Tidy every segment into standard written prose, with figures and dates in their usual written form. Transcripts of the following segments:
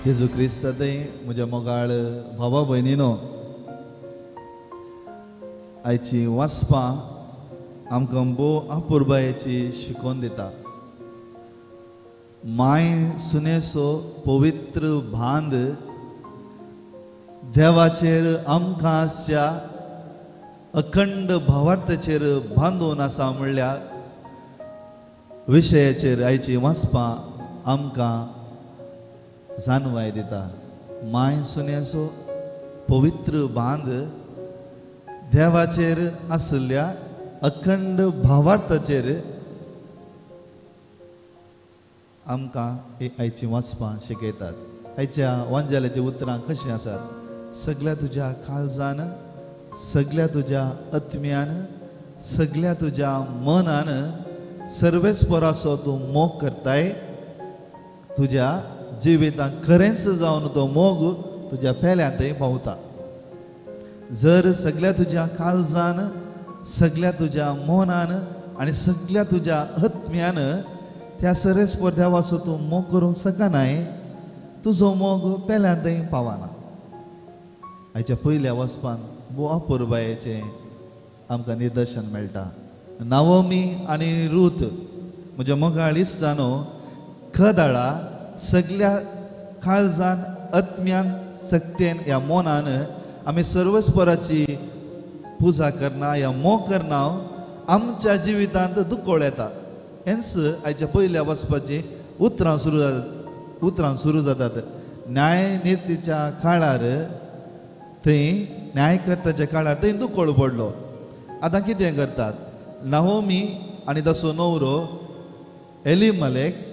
जेजू क्रिस्तांतय म्हज्या मोगाळ भावा भयणीनो, आयची वाचपां आमकां भोव अपुरबायेची शिकोवन दिता. माय सुनेचो पवित्र बांद देवाचेर आमकां आसच्या अखंड भावार्थाचेर बांदून आसा म्हणल्यार विशयाचेर आयची वाचपां आमकां जाणवाय दिता. माय सुनेचो पवित्र बांद देवाचेर आशिल्ल्या अखंड भावार्थाचेर आमकां ही आयची वाचपां शिकयतात. आयच्या वांजाल्याची उतरां कशीं आसात? सगळ्या तुज्या काळजान, सगळ्या तुज्या आत्म्यान, सगळ्या तुज्या मनान सर्वेस्पराचो तूं मोग करताय. तुज्या जिवितांत खरेंच जावन तो मोग तुज्या पेल्यांतय पावता. जर सगळ्या तुज्या काळजान, सगळ्या तुज्या मनान आनी सगळ्या तुज्या आत्म्यान त्या सर्वेस्पर देवाचो तूं मोग करूंक शकनाय, तुजो मोग पेल्यांतय पावना. आयच्या पयल्या वचपान भोव अपुरबायेचें आमकां निदर्शन मेळटा. नावोमी आनी रूथ म्हज्या मोगाळ इश्टानो, खदाळा सगल्या काळजान, आत्म्यान, सक्तेन ह्या मनान आमी सर्वस्पराची पुजा करना या मोग करना, आमच्या जिवितांत दुकोळ येता. हेंच आयच्या पयल्या वचपाची उतरां सुरू जातात. उतरां सुरू जातात. न्यायनिर्तीच्या काळार थंय, न्यायकर्ताच्या काळार थंय दुकोळ पडलो. आतां कितें करतात? नाहोमी आनी ताचो न्हवरो एलिमलेक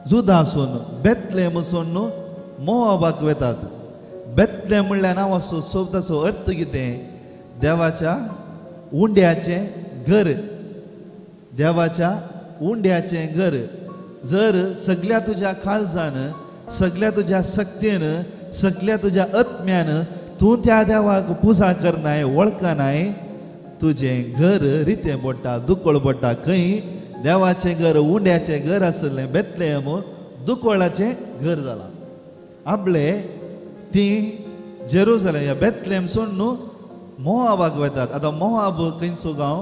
जुदासून बेतलेम सोडून मोआबाक वेतात. बेतलेम म्हणल्यार नांवाचो शब्दाचो अर्थ कितें? देवाच्या उंड्याचें घर. देवाच्या उंड्याचें घर. जर सगळ्या तुज्या काळजान, सगळ्या तुज्या सक्तेन, सगळ्या तुज्या आत्म्यान तूं त्या देवाक पुजा करनाय, वळखनाय, तुजें घर रितें पडटा, दुकोळ पडटा. खंय देवाचें घर उंड्याचें घर आसलें बेतलेम दुकोळाचें घर जालां. आपले ती जेरुजलेम ह्या बेतलेम सोडून मोआबाक वतात. आतां मोआब खंयचो गांव?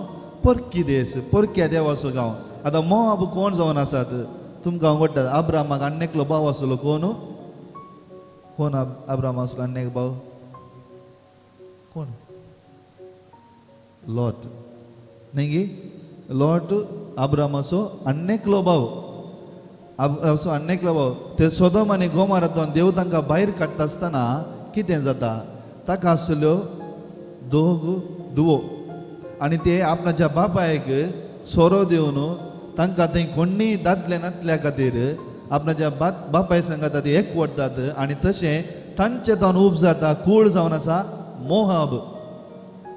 परकी देश, परक्या देवाचो गांव. आतां मोआब कोण जावन आसात तुमकां हांव म्हणटात. आब्रामाक आनी एकलो भाव आसलो. कोण? कोण आब्राम आसलो आनी एक भाव? कोण? लोट न्ही गी? लोट आब्रामाचो आनी एकलो भाव. आब्रामाचो आनी एकलो भाव. ते सोदम आनी गोमारांतल्यान देव तांकां भायर काडटा आसतना कितें जाता? ताका आसल्यो दोग धुवो आनी ते आपणाच्या बापायक सोरो दिवन तांकां थंय कोण्णीय दादले नातल्या खातीर आपणाच्या बापाय सांगता ते एकवटतात आनी तशें तांचे तावन उब जाता कूळ जावन आसा मोहाब.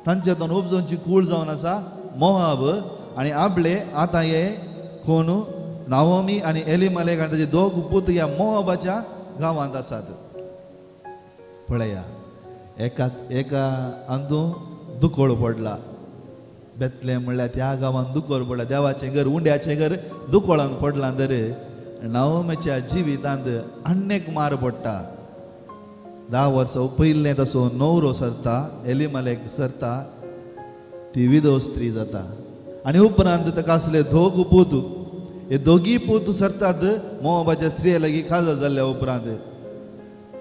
तांचे तावन उब जावची कूळ जावन आसा मोहाब. आनी आपले आतां हे कोण नावोमी आनी एलिमलेक आनी ताचे दोग पूत ह्या मोहाबाच्या गांवांत आसात. पळया, एका एका अंदू दुकोळ पडला. बेतलेम म्हणल्यार त्या गांवांत दुकोळ पडला. देवाचें घर, उंड्याचें घर दुकोळान पडलां. तर नावोमीच्या जिवितांत आन्नेक मार पडटा. 10 वर्सां पयलें तसो न्हवरो सरता, एलिमलेक सरता, ती विधव स्त्री जाता. आनी उपरांत ताका आसले दोग पूत. हे दोगी पूत सरतात मोआबाच्या स्त्रिये लागीं काजार जाल्ल्या उपरांत.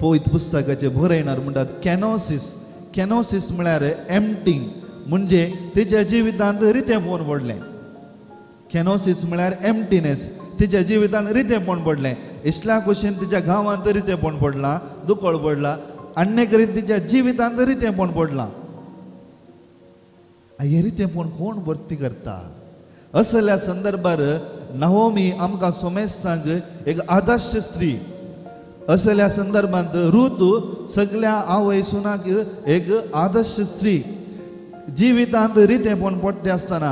पवित्र पुस्तकाचे बरयणार म्हणटात कॅनोसिस. कॅनोसिस म्हळ्यार एम्पटींग, म्हणजे तिच्या जिवितांत रितेंपण पडलें. कॅनोसिस म्हळ्यार एम्पटीनेस. तिच्या जिवितांत रितेंपण पडलें. इस्ला कुशीन तिच्या गांवांत रितेंपण पडलां, दुकळ पडला. आन्ने करीत तिच्या जिवितांत रितेंपण पडलां. हें रितेंपण कोण भरती करता? असल्या संदर्भार नाहोमी आमकां सोमेस्तांक एक आदर्श स्त्री. असल्या संदर्भांत रूत सगळ्या आवय सुनाक एक आदर्श स्त्री. जिवितांत रितेंपण पडटे आसतना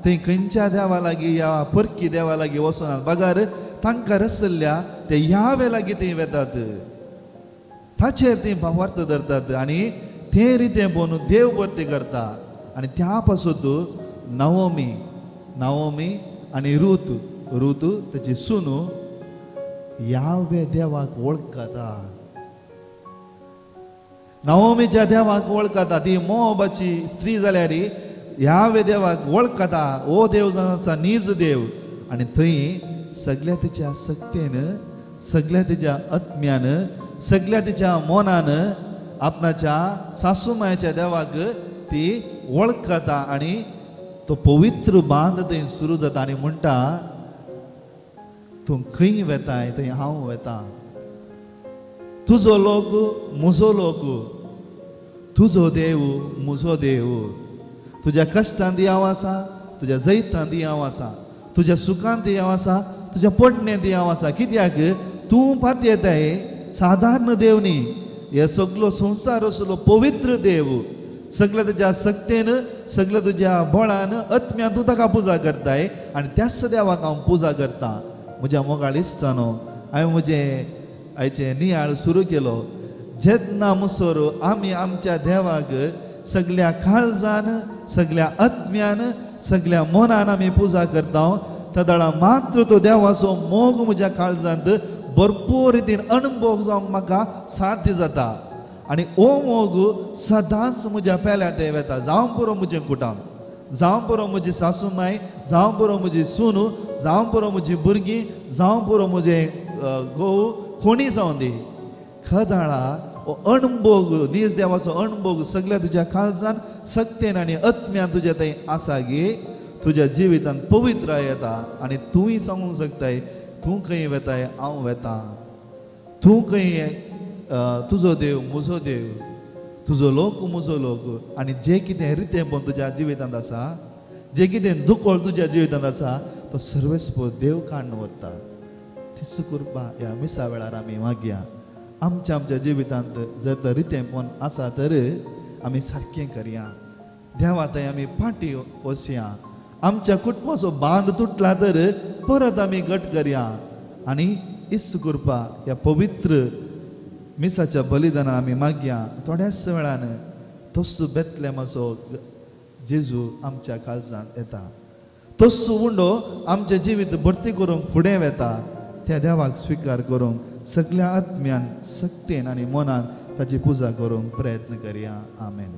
थंय खंयच्या देवा लागीं ह्या परकी देवा लागीं वचनात, बगर तांकां रसल्ल्या ते ह्या वेलागीं थंय वेतात. ताचेर ती भावार्थ धरतात आनी ते रितेंपण देव भरती करता. आनी त्या पासून नावोमी, नावोमी आनी रूत, रूत ताची सुनू यावे देवाक वळखता, नाओमीच्या देवाक वळखता. ती मोबाची स्त्री जाल्यार यावे देवाक वळखता. ओ देव जावन आसा नीज देव. आनी थंय सगळ्या तिच्या सक्तेन, सगळ्या तिच्या आत्म्यान, सगळ्या तिच्या मनान आपणाच्या सासूमायच्या देवाक ती वळखता आनी तो पवित्र बांद थंय सुरू जाता. आनी म्हणटा तूं खंय वेताय थंय हांव वेता, तुजो लोक म्हजो लोक, तुजो देव म्हजो देव. तुज्या कश्टांत हांव आसा, तुज्या जैतांत हांव आसा, तुज्या सुखांत हांव आसा, तुज्या पडण्यांत हांव आसा. कित्याक तूं पातयेताय सादारण देव न्ही, हे सगलो संवसार असलो पवित्र देव. सगळ्या तुज्या सक्तेन, सगळ्या तुज्या बळान, आत्म्यान तूं ताका पुजा करताय आनी त्याच देवाक हांव पुजा करता. म्हज्या मोगाळ इश्टानो, हांवें म्हजें आयचें नियाळ सुरू केलो. जेन्ना मुसोर आमी आमच्या देवाक सगल्या काळजान, सगल्या आत्म्यान, सगल्या मनान आमी पुजा करता तेदळा मात्र तो देवाचो मोग म्हज्या काळजांत भरपूर रितीन अणभव जावंक म्हाका साध्य जाता. आनी हो मोग सदांच म्हज्या पेल्या ते वेता. जावं पुरो म्हजें कुटाम, जावं पुरो म्हजी सासूमाय, जावं पुरो म्हजी सून, जावं पुरो म्हजी भुरगीं, जावं पुरो म्हजें घोव, कोणी जावं दी. खदाळा हो अणभोग, नीज देवाचो अणभोग सगळ्या तुज्या काळजान, सक्तेन आनी आत्म्यान तुज्या थंय आसा गे, तुज्या जिवितान पवित्र येता. आनी तूंय सांगूंक शकताय तूं खंय वेताय हांव वेता, तूं खंय तुजो देव म्हजो देव, तुजो लोक म्हजो लोक. आनी जें कितें रितेंपण तुज्या जिवितांत आसा, जें कितें दुखोळ तुज्या जिवितांत आसा, तो सर्वेस्पर देव काडून व्हरता. तीच कृपा ह्या मिसा वेळार आमी मागया. आमच्या आमच्या जिवितांत जर तर रितेंपण आसा तर आमी सारकें करया, देवा थंय आमी फाटी वचया. आमच्या कुटुंबाचो बांद तुटला तर परत आमी घट करया. आनी इस कृपा ह्या पवित्र मिसाच्या बलिदानान आमी मागया. थोड्याच वेळान तोच बेतलेमाचो जेजू आमच्या काळजांत येता, तोच उंडो आमचें जिवीत भरती करूंक फुडें वेता. त्या देवाक स्विकार करूंक सगल्या आत्म्यान, सक्तेन आनी मनान ताची पुजा करूंक प्रयत्न करया. आमेन.